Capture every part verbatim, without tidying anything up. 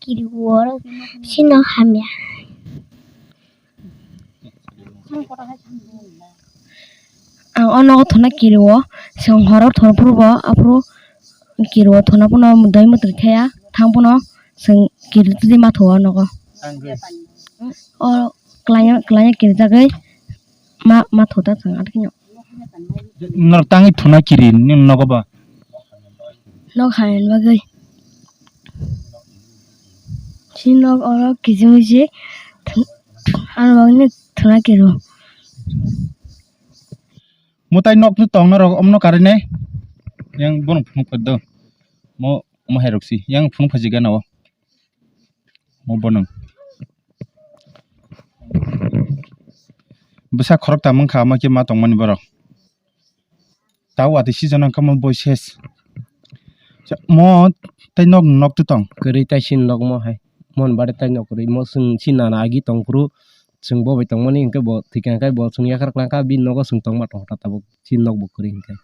kiriwo, sino hamya. Ang o nogo thuna kiriwo, chwng horo thuna phuru bo, aphuru kiriwo thuna phano dai mwtwi thaya, thang phano chwng kiri twi ma thua o nogo. O klanya, klanya kirijagwi ma, ma thota chwng atkhe no. Norok tangwi thuna kiri nini nogo ba? Nok hamya bagwi. Si nok oro kijing wijik, ano bagwi thuna kiro. Mwtai nok tong norok omono karinai. Yang bono phunuk phaidi. Mo, mo hai rok si. Yang phunuk phaji gana o. Mo bono. Bwsa khorok tamo wngkha, omo khe ma tongmani borok. Ta watwi sijaknai khe mo boi ses. Mo tei nok, nok twi tong. Kwrwi tai sini nok mo hai. Mo ni bari tai nok kwrwi. Mo chwng si nana agi tong phuru chwng bo bai tongmani hinkhe bo thwikha khe bo chwng yakhar klang kha bini nogo chwng tongma tong kha tabuk. Chini nok bo kwrwi hinkhe.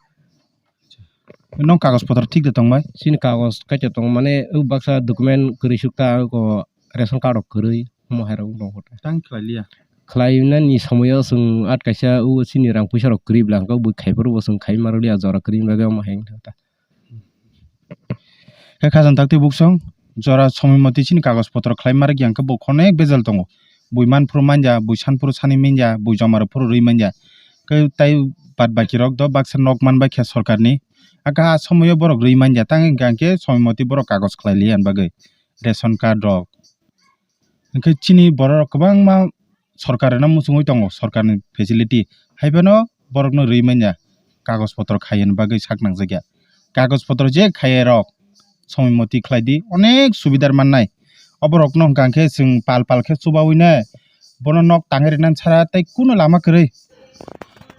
Nok kagoj potro thik de tong bai? Chini kagoj kaisa tong mane o baksa document kwrwi suk ta o ration card rok kwrwi mo hai rok tong kha. Tang khlai liya. Khlai nani somoi o chwng at kaisa o chini rang puisa rok kwrwi bwla hwnkhe bui khai phuru bo chwng khai ma rw liya jora kwrwi bagwi omo hai wngkha ta. Khe khajang tak tei buksong jora somoi moti chini kagoj potro khlai ma rwkya hwnkhe bo onek bejal tongo. Bui man phuru manja, bui san phuru sani manja, bui joma rw phuru rwi manja. Khe tai bad baki rok do baksa nok man bai kha sorkar ni. Hakhe a somoi o borok rwi manja tang hwnkha hwnkhe somoi moti borok kagoj khlai liya bagwi ration card rok. Hwnkhe chini borok rok kwbangma sorkar no muchungwi tongo, sorkar ni facility hai phano borok no rwi manya kagoj potro khai hwnwi bagwi sak nangjakya. Kagoj potro je khaiya rok somoi moti khlai di, onek subidar mannai. O borok no hwnkha hwnkhe chwng pal pal khe chubawi nai bono nok tangwi rwna sara tei kunu lama kwrwi.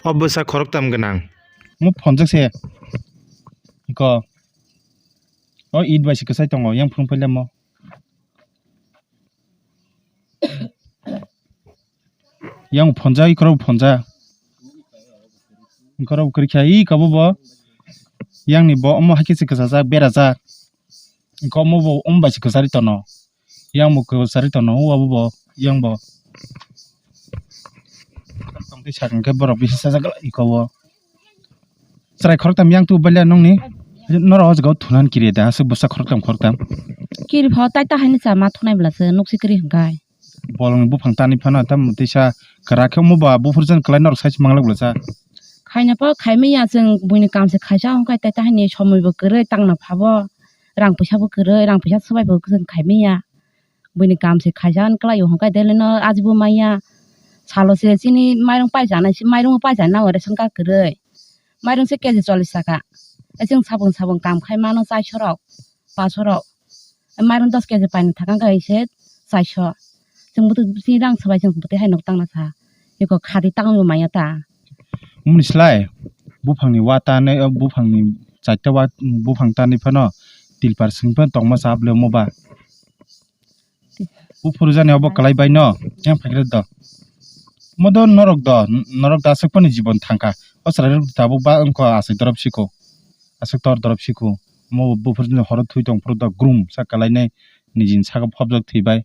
O bwsa khoroktham gwnang. Mo phonjak se. Iko. O it bai se kwchai tongo, yang phunuk phailamo. Yang phonjak, ikorok phonjak. Ikorok kwrwi kha, i kabo bo. Yang ni bo omo hai khe se kwchajak, berajak. Iko omo bo omo bai se kwcharwi tono. Yang bo kwcharwi tono, o abo bo, yang bo. Tongtwi sakang khe borok bisa sajak iko bo. Chwrai khoroktham yang tu baliya nungni norok o jaga o thunan kiri da aswk bwsa khoroktham khoroktham. Kiri pho tai ta haino cha ma thunai bwla se nuk si kiri hwnkhe. Bolongni buphang tani phano tam tisa kwrak khe omo ba buphuru jan kwlai norok sai se manglak bwla cha. Khaina pho khai manya chwng buini kam se khaisa hwnkhe tai ta haini somoi bo kwrwi tangna phabo rang puisa bo kwrwi rang puisa swbai bo chwng khai manya. Buini kam se khaisa hwn kwlai o hwnkhe dele no ajibo manya. Salo se chini mairung paijana, mairung paijana nango ration card kwrwi. Mairung se K G chollish taka. E chwng sabung sabung kam khai mano chaisho rok, paso rok. Mairung dos K G paina thaka wngkha se chaisho. Chwng bwtwi bwtwi rang swbai chwng bwtwi hai nuk tangna sa. Eko khadi tangwi manya ta. Muni slai buphangni wa tanwi, buphangni chaita wa, buphang tanwi phano tilpar simi phano tongma chap le omo ba. Buphuru jani obo kwlai bai no yang phaikrwi do. Omo do norok do, norok do aswk phano jibon thangkha. O chwrai rok tabuk ba wngkha aswk dorop siko. Aswk tor dorop siko. Omo buphuru jani horo thwi tong phuru do grum sa kwlainai nijini saka phobjak thwi bai.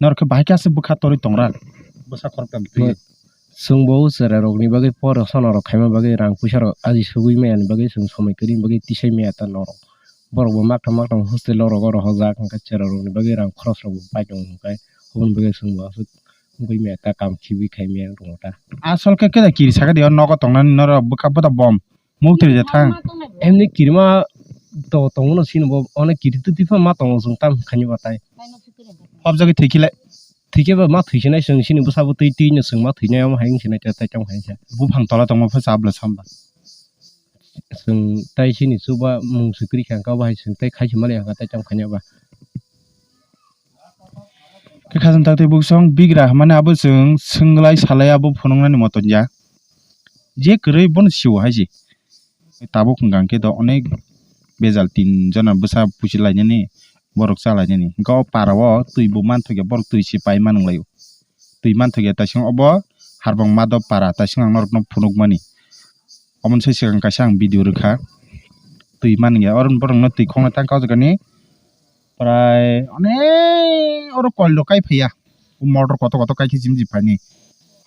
Norok khe bahai khe aswk bwkha torwi tongra. Bwsa khoroktham thwi. Chwng bo chwrai rokni bagwi poro sono rok khaima bagwi rang puisa rok aji sugwi maya ni bagwi chwng somoi kwrwi bagwi tisai maya ta norok. Borok bo maktham maktham hostel o rogo rohorjak, hwnkhe chwrairokni bagwi rang khorosrokbo pai tongo, hwnkhe oboni bagwi chwngbo aswk wngwi maya ta, kam khibi khai maya wng tongo ta. Asol khe keda kiri sakha de, o nogo tongnani norok bwkha bwta bom muk twi rwja thang. Emni kirima to tongo no sini bo, onek kiri twi twi phano ma tongo chwng tam khaini batai. Hobjagwi thwi khe lai. Thwi khe ba ma thwi sinai chwng sini bwsa bo twi twi no chwng ma thwinai omo hai wng sinai ta tai tong hai khe. Buphang tola tongma pha chabla samba. Chwng tai sini chuba mung swkri kha, hwnkhe obo hai chwng tai khai se mali hwnkhe tai tong khaina ba. Khe khajang tak tei buksong bigra hwnmani abo chwng swngwlai salai abo phunuknani moton ya. Je kwrwi bono sio hai se. Tabuk hwnkha hwnkhe do onek bejal tin jona bwsa pusi lainani borok cha lainani. Hwnkhe o para o twi bo manthokya borok twi se pai manwng lai o. Twi manthokya taisong obo Harbong Madop para taisong ang norokno phunukmani. Omono se swkang kaisa ang video rwkha. Twi manya oro borokno twi khokna tangkha o jaga ni Prai onek oro koil rok kai phaiya. O motor kotor kotor kai khe jim jim phaini.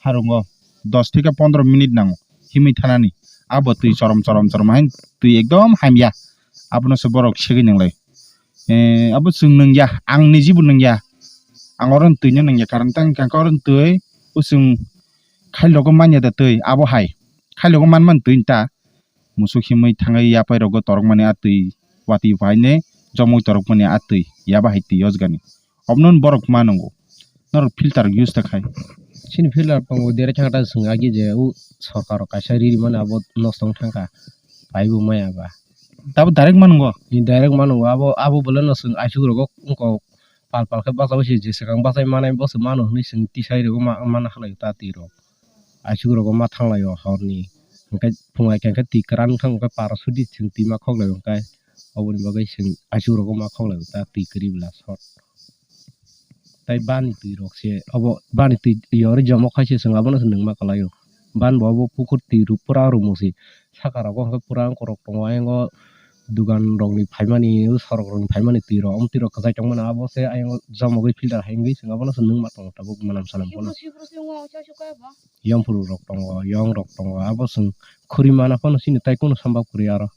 Harungo dos theke pondro minute nango himwi thanani. Abo twi chorom chorom chorom hain twi ekdom hamya. Abono se borok segwi nanglai. Eh, abo chwng nungya, ang nijibo nungya. Ang oro twi no nungya, karon tang kha oro twi o chwng khail rogo manya da twi abo hai. Khail rogo man man twi ta. Musuk himwi thangwi yapai rogo torok mani a twi, watwi bai ne jomoi torok mani a twi, yaba hai twi yojgani. Obno borok ma nungo. Norok filter use ta khai. Chini filter tongo, dere thangta chwng agi je u sorkar rok kaisa riri mani abo nosto wng thangkha. Paibo maya ba. Tabo direct ma nungo? Ni direct ma nungo. Abo, abo bole no chwng aisuk rogo wngkok pal pal khe bachai se je swkang bachai manai bo se mano hinwi chwng tisai rogo ma, mana halai ta twi rok. Aisuk rogo ma thanglaio horni. Hwnkhe phung ai khe twi kwran wngkha hwnkhe para sudi chwng twi ma khoklaio hwnkhe. Oboni bagwi chwng aisuk rogo ma khoklaio ta twi kwrwi bwla short. Tai bani twi rok se obo bani twi yori jomo khai se chwng abono se nungma kwlaio. Ban bo obo pukur twi rw pura rwmo se saka rogo hwnkhe pura wngkorok tongo ayang o. Dugan rokni phaimani, sorok rokni phaimani twi rok, omo twi rok kwchai tongmani, abo se ayang o jomogwi filter hai wngwi chwng abono se nungma tongo tabuk mwnam sanam bono. Yongphuru rok tongo, yong rok tongo, abo chwng khuri mana phano chini tai kunu sambab kwrwi aro.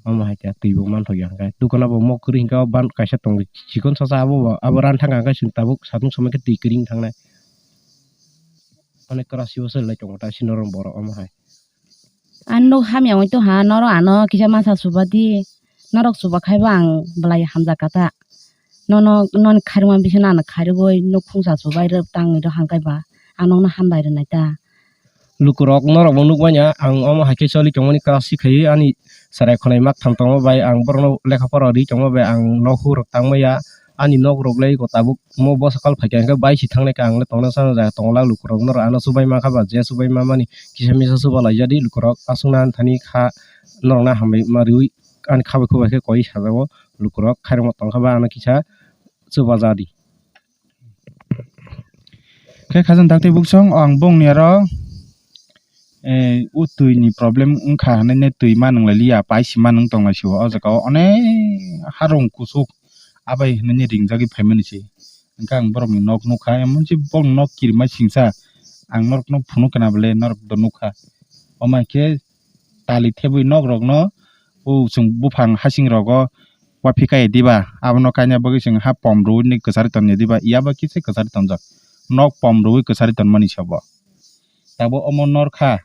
Omo hai khe twi bo manthokya hwnkhe, dukano bo mok kwrwi hwnkhe o ban kaisa tongo chikon chacha abo bo, abo ran thangkha hwnkhe chwng tabuk satung somoi khe twi kwrwi wng thangnai. Onek kwrasi bo se lai tongo ta chini norok borok omo hai. Ang nuk hamya wngwi tongha, norok ano kisa masa chuba di, norok chuba khai ba ang belai hamjak kha ta. Nono, noni khairokma bisingno ano khairogwi nuk phungsa chubai rw tangwi rw hangkai ba, ang nokno hambai rwnai ta. Lukurok norokbo nukmanya, ang omo hai khe choli tongmani class six khai ani chwrai khwnai maktham tongo bai, ang borokno lekha pora rwi tongma bai, ang nok hur rok tangmaya, ani nok rok le eko tabuk mo bwsakal phaikha hwnkhe bai si thangnai kha, ang le tongna chana jaga tongo la lukurok, norok ano chubai mankha ba, je chubai mamani kisa misa chuba laijadi lukurok, aswkna thani kha norokno hambai ma riwi ani khabai khubai khe koi sajao lukurok, khairokma tongkha ba ano kisa chuba jadi. Khe khajang dakti buksong, o ang bongni aro, eh, o twi ni problem wngkha hinui ne twi ma nung lai liya, pai si ma nung tong lai sio. O jaga o onek harung kusuk abai hinui ne ring jagwi phai mani se. Hwnkhe ang borok ni nok nukha, emon se bong nok kirima singsa, ang norok no phunuk kana bole norok do nukha. Omo hai khe tali thebwi nok rok no o chwng buphang hasing rogo uaphikaya diba, abono kaina bagwi chwng ha pom rwui kwchari tongya diba, yaba kisa kwchari tongjak, nok pom rwui kwchari tongmani se bo. Tabuk omo nor kha,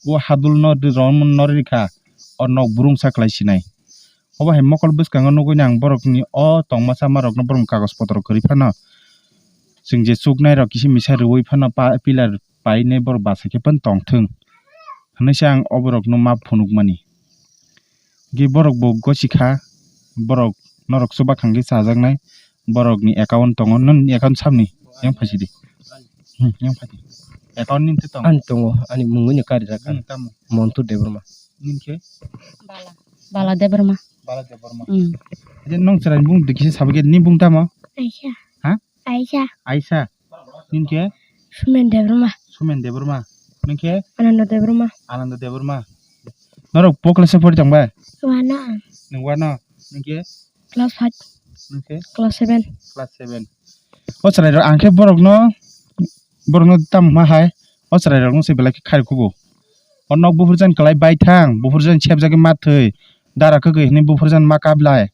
o hadul no rom no rikha, o nok burungsa kwlai sinai. Obo hai mokol bwskango nugui ang borokni o tongma sama rokno borokni kagoj potro kwrwi phano, chwng je chuknai rok kisa misa rwui phano pa pillar painai borok bachai khe phano tongthwng hinui se ang o borokno ma phunukmani. Hwnkhe borok bo gosi kha, borok norok chubakhang khe chajaknai, borokni account tongo, nini account samni yang phaisidi. Hmm, yang phaidi. Account nini twi tongo? Ani tongo, ani mungwi ni karijak. Hmm, tamo? Montu Debbarma. Nini khe? Bala. Bala Debbarma. Bala Debbarma. Hmm. Acha nong chwrai bung de kisa sabai khe, ni bung tamo? Aisha. Ha? Aisha. Aisha. Nini khe? Sumen Debbarma. Sumen Debbarma. Nini khe? Ananda Debbarma. Ananda Debbarma. Norok bo class o pori tong bai? Wano ang. Nwng wano? Nini khe? Class five. Nini khe? Class seven. Class seven. O chwrai rok ang khe borok no, borok no tamo ma hai. O chwrai rok no se belai khe khai kugo. O nok buphur jan kwlai bai thang, buphur jan sep jagwi ma thwi. Dara kwgwi hinui buphur jan ma kap lai.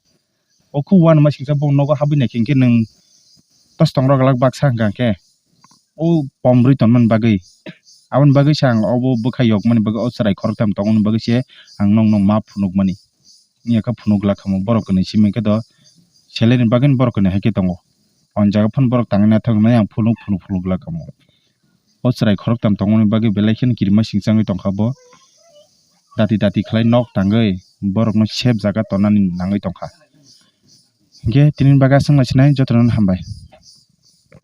O khu uanama singsa bong nogo habwi naikhe hwnkhe nwng tos tongrok glak baksa hwnkha hwnkhe o pom rwi tonmani bagwi. Aboni bagwi se ang obo bwkha yokmani bagwi o chwrai khoroktham tongmani bagwi se ang nokno ma phunukmani. Wngya khe phunuk glak khamu borok kwnwi simi khe do seleni bagwino borok kwnwi hai khe tongo. O jaga phano borok tangwi naithok hinwi ang phunuk phunuk phunuk glak khamu. O chwrai khoroktham tongmani bagwi belai kheno kirima singchangwi tongkha bo. Dati dati khlai nok tangwi borokno safe jaga tonani nangwi tongkha. Hinkhe tini bagwi aswk naisinai jotono hambai.